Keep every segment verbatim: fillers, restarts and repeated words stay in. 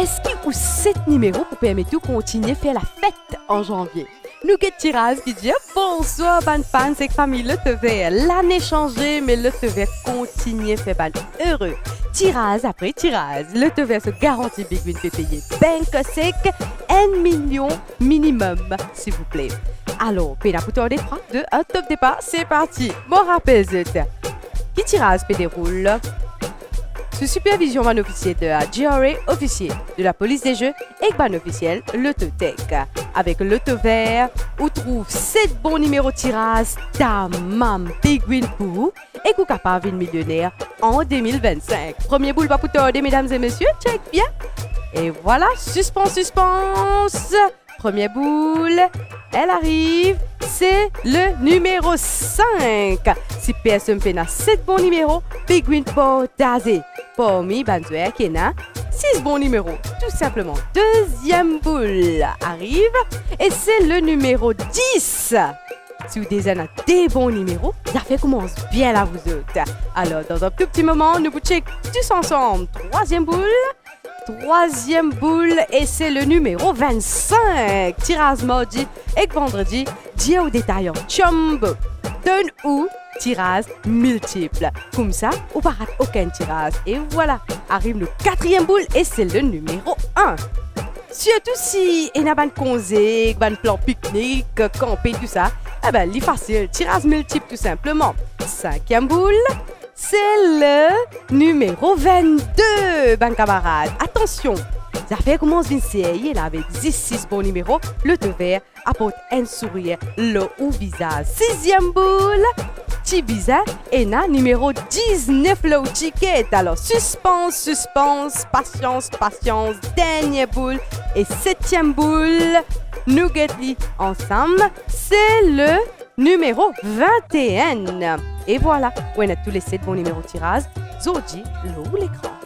Eski ou set nimero pou permet ou kontigne fer lafet an zanvie? Nou get tiraz ki dir. Bonswar bann fans ek fami Lotover. Lane sanze, me Lotover kontigne fer bann ere. Tiraz apre tiraz, Lotover so garanti Big Win pe peye bank sek enn milion minimum, silvouple. Alor, pena pou tarde, trwa, de, enn, top depar, se parti. Mo rapel zot ki tiraz pe deroul sou sipervizion bann ofisie de la G R A, ofisie de la Police des Jeux ek bann ofisiel Lototech. Avek Lotover, ou trouv set bon nimero tiraz, tamam, Big Win pou ou, ek ou kapav vinn milioner an de mil vinn-sink. Premie boul pa pou tarde, medam e mesie, tchek bien. E vwala, sispans, sispans. Premie boul, elle arrive, c'est le numéro cinq. Si personn pena set bon nimero, Big Win partaze parmi bann zwer ki ena sis bon nimero, tou sinpleman. Deziem boul arive e se le nimero dis. Si ou deza ena de bon nimero, zafer koumans bien la, vouzot. Alor, dan enn tou pti moman, nou pou tchek tous ansam trwaziem boul. Trwaziem boul, e se le nimero vinn-sink. Tiraz mardi ek vandredi, dir ou detayan Jumbo donn ou tiraz miltip. Koumsa, ou pa rat okenn tiraz. E vwala, ariv nou katriem boul, e se le nimero enn. Sirtou si ena bann konze, bann plan piknik, kanpe, tousa, e ben, li fasil, tiraz miltip tou sinpleman. Sinkiem boul, se le nimero vinn-de, bann kamarad. Atansion, zafer koumans vinn serye la avek zis sis bon nimero, Lotover aport enn sourir lor ou vizaz. Siziem boul, ti bizin ena nimero diznef lor ou tiket. Alor, sispans, sispans, pasians, pasians, dernie boul e setiem boul, nou get li ansam, se le nimero vinn-enn. E vwala, ou ena tou le set bon nimero tiraz zordi lor ou lekran.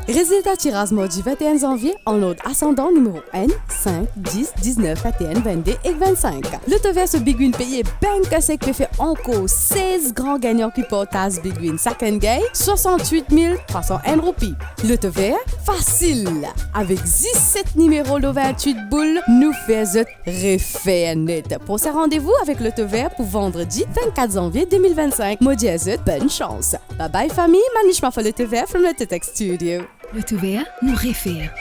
Rezilta tiraz mardi vinn-enn zanvie, an lord asandan, nimero enn, sink, dis, diznef, vinn-enn, vinn-de ek vinn-sink. Lotover so Big Win peye bank sek pe fer ankor sez gran gagnan ki partaz Big Win. Sakenn gagn swasant-wit mil trwa san enn roupi. Lotover, fasil! Avek zis set nimero lor vinn-wit boul, nou fer zot refer net. Prosin randevou avek Lotover pou vandredi vinn-kat zanvie de mil vinn-sink. Mo dir zot, bonn sans. Bye bye fami, Manish Mafa Lotover from Lototech Studio. Lotover, nou refer.